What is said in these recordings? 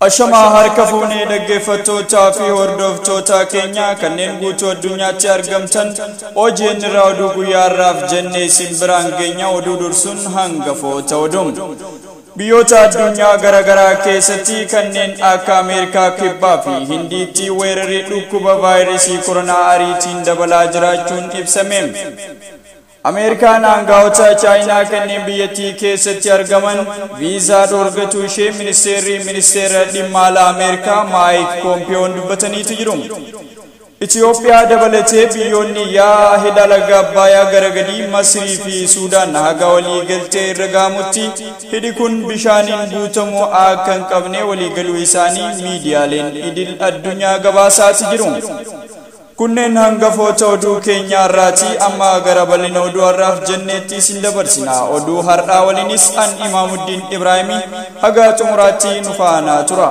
Ashamaa harka fuunee dhaggeeffattootaa fi hordoftoota keenya kanneen guutuu addunyaatti argamtan OGN irraa oduu guyyaa har'aaf jennee isin biraan geenya. Oduu dursuun hangafoota oduu. Biyyoota addunyaa garaagaraa keessatti kanneen akka Ameerikaa Kibbaa fi Hindiitti weerarri dhukkuba vaayirasii koronaa ariitiin dabalaa jiraachuun ibsame. Ameerikaan aangawoota Chaayinaa kanneen biyyattii keessatti argaman viizaa dhorkachuu ishee ministeera dhimma alaa Ameerikaa Maayik Poompiyoon dubbataniitu jiru. Itoophiyaa dabalatee biyyoonni yaa'a hidha laga Abbayyaa gara gadii Masrii fi Suudaan haga walii galtee irra gahamutti hidhi kun bishaaniin guutamuu akka hin qabne waliigaluu isaanii miidiyaaleen idil addunyaa gabaasaati jiru. Kunneen hangafoota oduu keenya har'aati. Amma gara bal'ina oduu har'aaf jenneetti isin dabarsina. Oduu har'aa waliinis an Imaamuddin Ibraahimii haga xumuraatti nu faana tura.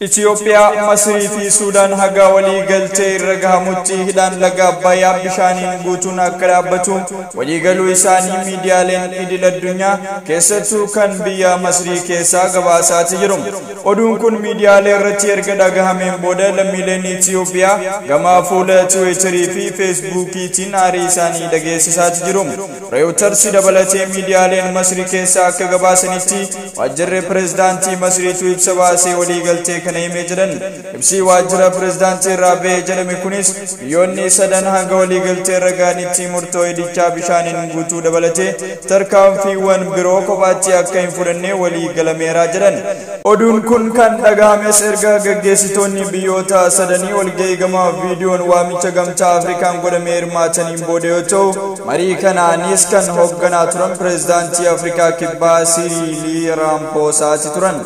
Itoophiyaa, Masrii fi Suudaan haga walii galtee irra gahamutti hidhaan laga Abbayyaa bishaaniin guutuun akka dhaabbatu waliigaluu isaanii miidiyaaleen idil addunyaa keessattuu kan biyya Masrii keessaa gabaasaati jiru. Oduun kun miidiyaalee irratti erga dhagahameen booda lammiileen Itoophiyaa gama fuula Tiwiitarii fi Feesbuukiitiin aarii isaanii dhageessisaati jiru. Reuters dabalatee miidiyaaleen Masrii keessaa akka gabaasanitti waajjirri pireezidaantii Masriitu ibsa baasee waliigaltee kana himee jedhan. Ibsi waajjira pireezidaantii irraa ba'ee jedhame kunis biyyoonni sadan hanga waliigaltee irra gahanitti murtoo hidhichaa bishaaniin guutuu dabalatee tarkaanfiiwwan biroo kophaatti akka hin fudhanne walii galameeraa jedhan. Oduun kun kan dhagahames erga gaggeessitoonni biyyoota sadanii walgahii gama viidiyoon waamicha gamtaa Afrikaan godhamee hirmaataniin booda yoo ta'u, marii kanaanis kan hoogganaa turan pireezidaantii Afrikaa Kibbaa Siriilii Raamposaati turan.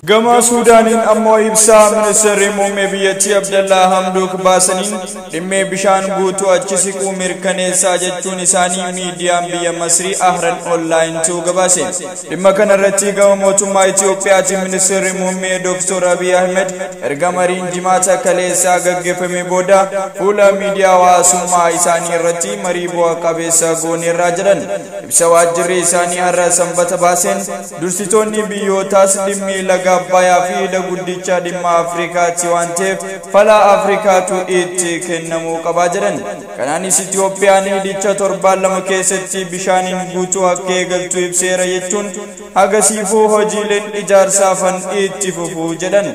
Gama Suudaaniin ammoo ibsaa ministeerri muummee biyyattii Abdallaa Hamduuk baasaniin dhimmee bishaan guutuu achi siquu mirkaneessaa jechuun isaanii miidiyaan biyya Masrii Ahran Online 2 gabaase. Dhimma kanarratti gama mootummaa Itiyoophiyaatiin ministeerri muummee Dr. Abiy Ahmed erga mariin jimaata kaleessaa gaggeeffame booda fuula miidiyaa hawaasummaa isaanii irratti marii bu'a qabeessa gooneerraa jedhan. Ibsa waajjirri isaanii har'a sanbata baaseen dursitoonni biyyootaas dhimmi laga Abbayyaa fi hidha guddicha dhimma Afrikaatti waan ta'eef fala Afrikaatu itti kennamuu qabaa jedhan. Kanaanis Itiyoophiyaan hidhicha torbaan 2 keessatti bishaaniin guutuu akka eegaltu ibseera jechuun hagasiifuu hojiileen ijaarsaafan itti fufuu jedhan.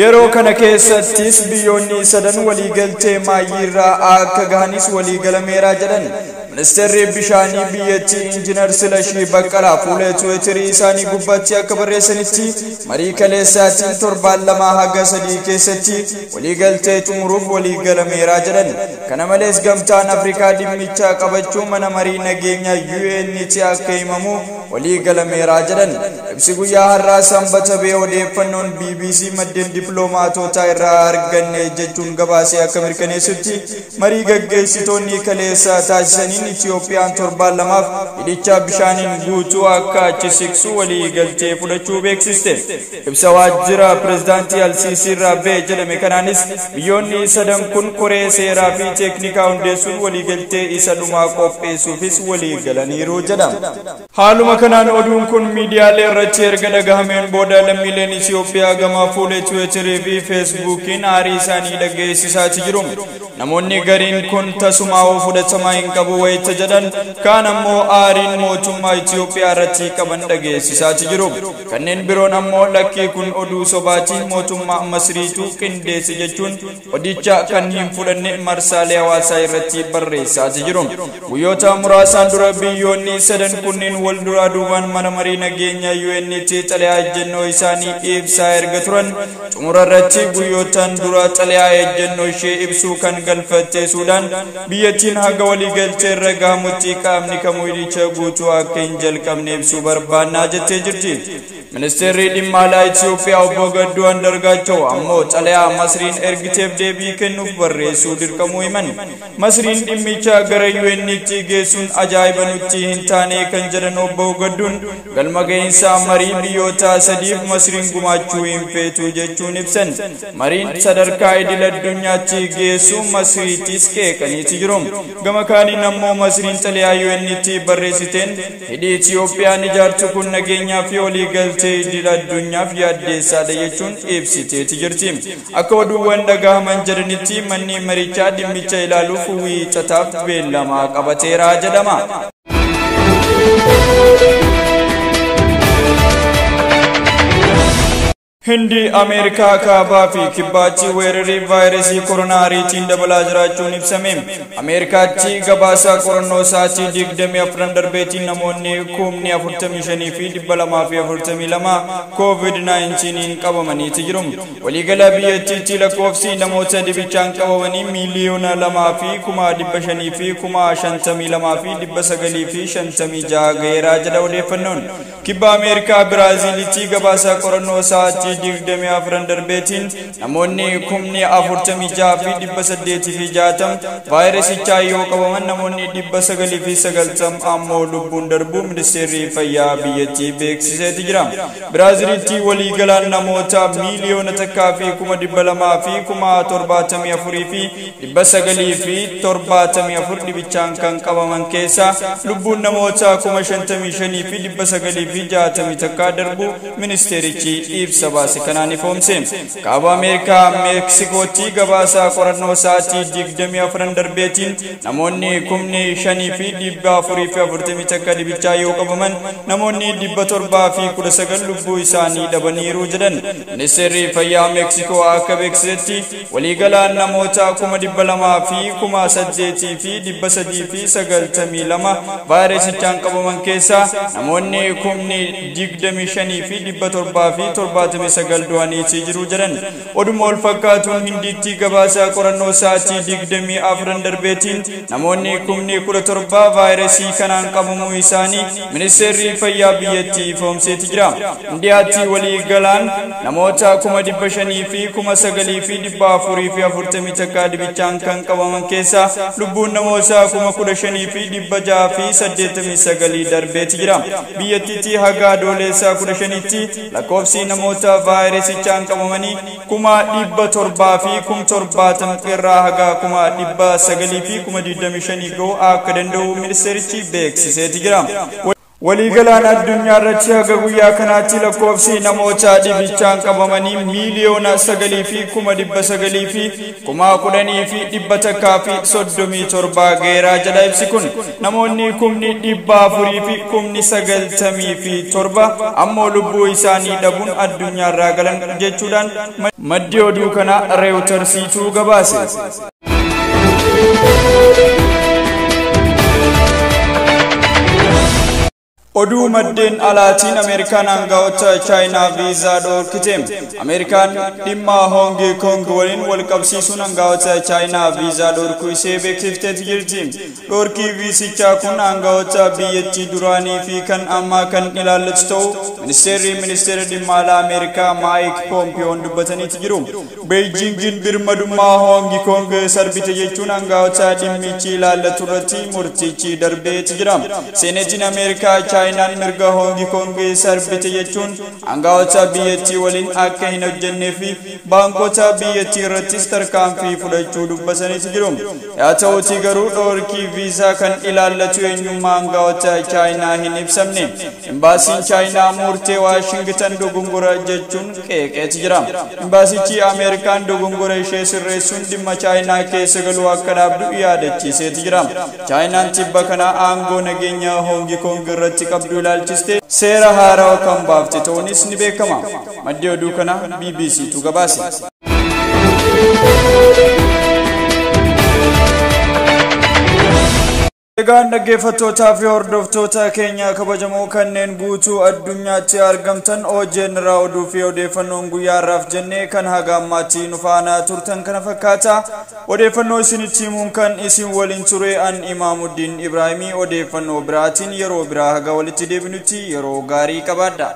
Yeroo kana keessattis biyyoonni sadan waliigaltee maayyiirraa akka gahanis waliigalameeraa jedhan. Ministeerri bishaanii biyyattii Injiinar Silashii Baqqalaa fuula Tiwiitarii isaanii gubbaatti akka barreessanitti marii kaleessaatiin torbaan 2 haga 3 keessatti waliigaltee xumuruuf waliigalameeraa jedhan. Kana malees gamtaan Afrikaa dhimmicha qabachuu mana marii nageenya UN'tti akka himamu waliigalameeraa jedhan. Ibsi guyyaa har'aa sanbata ba'e odeeffannoon BBC maddeen dippiloomaatota irraa arganne jechuun gabaasee akka mirkaneessutti marii gaggeessitoonni kaleessa taasisaniin Itiyoophiyaan torbaan 2 hidhicha bishaaniin guutuu akka achi siqsu waliigaltee fudhachuu beeksiste. Ibsa waajjira pireezidaantii Alsiisii irraa ba'e jedhame kanaanis biyyoonni sadan kun koree seeraa fi teeknikaa hundeessuun waliigaltee isa dhumaa qopheessuufis waliigalaniiru jedhama. Haaluma kanaan oduun kun miidiyaalee irratti erga dhagahameen booda lammiileen Itiyoophiyaa gama fuula Tiwiitarii fi Feesbuukiin aarii isaanii dhageessisaati jiru. Namoonni gariin kun tasumaa fudhatamaa hin qabu wayita jedhan, kaan ammoo aariin mootummaa Itiyoophiyaa irratti qaban dhageessisaati jiru. Kanneen biroon ammoo lakkii kun oduu sobaati mootummaa Masriitu qindeesse jechuun odicha kan hin fudhanne marsaalee hawaasaa irratti barreessaati jiru. Guyyoota muraasaan dura biyyoonni sadan kunneen wal duraa duubaan mana marii nageenya UN'tti xalayaa ejjennoo isaanii ibsaa erga turan xumura irratti guyyootaan dura xalayaa ejjennoo ishee ibsuu kan galfatte Suudaan biyyattiin haga waliigaltee irra gahamutti qaamni kamuu hidhicha guutuu akka hin jalqabne ibsuu barbaannaa jettee jirti. Ministeerri dhimma alaa Itoophiyaa obbo Gadduu Andargaachoo ammoo xalayaa Masriin ergiteef deebii kennuuf barreessuu dirqamuu himan. Masriin dhimmicha gara UN'tti geessuun ajaa'iba nutti hin taane kan jedhan obbo Gadduun galma ga'iinsa marii biyyoota sadiif Masriin gumaachuu hin feetu jechuun ibsan. Mariin sadarkaa idil addunyaatti geessuu Masriittis qeeqaniiti jiru. Gama kaaniin ammoo Masriin xalayaa UN'tti barreessiteen hidhi Itoophiyaan ijaartu kun nageenyaa fi waliigaltee idil addunyaaf yaaddeessaadha jechuun ibsiteeti jirti. Akka oduuwwan dhagahaman jedhanitti manni marichaa dhimmicha ilaaluuf wiixataaf beellama qabateera jedhama. Hindi Ameerikaa kaabaa fi kibbaatti weerarri vaayirasii koronaa ariitiin dabalaa jiraachuun ibsame. Ameerikaatti gabaasa qorannoo sa'aatii 24 darbeetiin namoonni 45,242 COVID-19 qabamaniiti jiru. Waliigala biyyattiitti lakkoofsi namoota dhibichaan qabamanii 2,552,956 gaheeraa jedha odeeffannoon. Kibba Ameerikaa Biraaziilitti gabaasa qorannoo sa'aatii 24 darbeetiin namoonni 46,860 vaayirasichaa yoo qabaman namoonni 990 ammoo lubbuun darbuu ministeerri fayyaa biyyattii beeksiseeti jira. Biraaziilitti waliigalaan namoota 1,274,974 dhibichaan kan qabaman keessaa lubbuun namoota 55,961 darbuu ministeerichi ibsa baase kanaan ifoomse. Kaaba Ameerikaa Meeksikootti gabaasa qorannoo sa'aatii 24 darbeetiin namoonni 5,441 dhibichaa yoo qabaman namoonni 719 lubbuu isaanii dhabaniiru jedhan. Ministeerri fayyaa Meeksikoo akka beeksisetti waliigalaan namoota 208,392 vaayirasichaan qabaman keessaa namoonni 25,779 du'aniiti jiru jedhan. Oduma wal fakkaatuun Hindiitti gabaasa qorannoo sa'aatii 24 darbeetiin namoonni 17,000 vaayirasii kanaan qabamuu isaanii ministeerri fayyaa biyyattii ifoomseeti jira. Indiyaatti waliigalaan namoota 509,441 dhibichaan kan qabaman keessaa lubbuun namoota 15,689 darbeeti jira. Biyyattiitti haga adoolessaa 15tti lakkoofsi namoota vaayirasichaan qabamanii 770,070 irraa haga 925,000 ga'uu akka danda'u ministeerichi beeksiseeti jira. Waliigalaan addunyaa irratti haga guyyaa kanaatti lakkoofsi namoota dhibichaan qabamanii 9,910,137 gaheeraa jedha ibsi kun. Namoonni 497,097 ammoo lubbuu isaanii dhabuun addunyaarraa galan jechuudhaan maddi oduu kana Reutersiitu gabaase. Oduu maddeen alaatiin Ameerikaan aangawoota Chaayinaa viizaa dhorkite. Ameerikaan dhimma Hong Kong waliin wal qabsiisuun aangawoota Chaayinaa viizaa dhorkuu ishee beeksifteeti jirti. Dhorkii viisichaa kun aangawoota biyyattii duraanii fi kan ammaa kan ilaallatu ta'u ministeerri ministeera dhimma alaa Ameerikaa Maayik Poompiyoon dubbataniiti jiru. Beejingin birmadummaa Hong Kong sarbite jechuun aangawoota dhimmichi ilaallatu irratti murtichi darbeeti jira. Seenetiin Ameerikaa Chaayinaan mirga Hong Kong sarbite jechuun aangawoota biyyattii waliin akka hin hojjennee fi baankota biyyattii irrattis tarkaanfii fudhachuu dubbataniiti jiru. Haa ta'uutii garuu dhorkii viizaa kan ilaallatu eenyummaa aangawoota Chaayinaa hin ibsamne. Imbaasiin Chaayinaa murtee Waashingitan dogongora jechuun qeeqeeti jira. Imbaasichi Ameerikaan dogongora ishee sirreessuun dhimma Chaayinaa keessa galuu akka dhaabdu yaadachiiseeti jira. Chaayinaan tibba kana aangoo nageenya Hong Kong irratti qabdu ilaalchiste seera haarawaa kan baafte ta'uunis ni beekama. Maddi oduu kana BBCtu gabaase. Egaan dhaggeeffattootaa fi hordoftoota keenya kabajamoo kanneen guutuu addunyaatti argamtan OJN irraa oduu fi odeeffannoon guyyaa har'aaf jennee kan haga ammaatti nu faana turtan kana fakkaata. Odeeffannoo isinitti himuun kan isin waliin ture an Imaamuddin Ibraahimii. Odeeffannoo biraatiin yeroo biraa haga walitti deebinutti yeroo gaarii qabaadha.